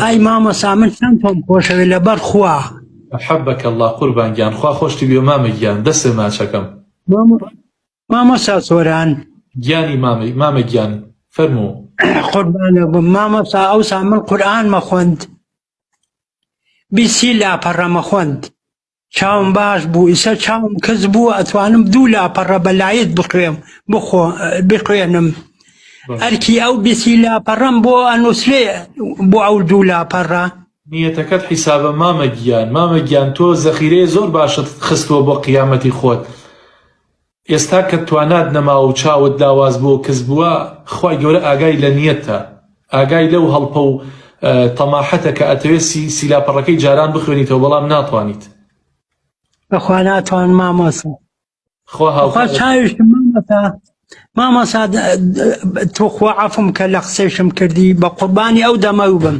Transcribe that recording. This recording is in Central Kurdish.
ئای مامۆستا من چەند تۆم خۆشەوێ لەبەر خوا. احبک اللە قوربان گیان خوا خۆشتی بێ مامە گیان دەستێ ماچەکەم. مامۆستا سۆران. گیانی مامە مامە گیان فەرموو. قوربانە بم مامۆستا ئەوسا من قورئانمە خوند بیسی لاپەڕەمە خوند چاوم باش بوو ئیسە چاوم کز بوو ئەتوانم دوو لاپەڕە بە لایت بخوێم بخۆ بخوێنم ئەرکی ئەو بیسی لاپەڕەم بۆ ئەنووسرێ بۆ ئەو دوو لاپەڕە نیەتەکەت حیسابە مامە گیان مامە گیان تۆ زەخیرەیە زۆر باشت خستووە بۆ قیامەتی خۆت ئێستا کە توانات نەماوە و چاوت لاواز بووە و کز بووە خوای گەورە ئاگای لە نیەتتە ئاگای لەو هەڵپە و تەماحەتە کە ئەتەوێ سی سی لاپەڕەکەی جاران بخوێنیتەوە بەڵام ناتوانیت. بەخوا ناتوانم مامۆستا. خوا بەخوا هاوکارت. چاویشم مامۆستا مامۆستا توخوا عەفوم کە لە قسەیشم کردی بە قوربانی ئەو دەمەو بم.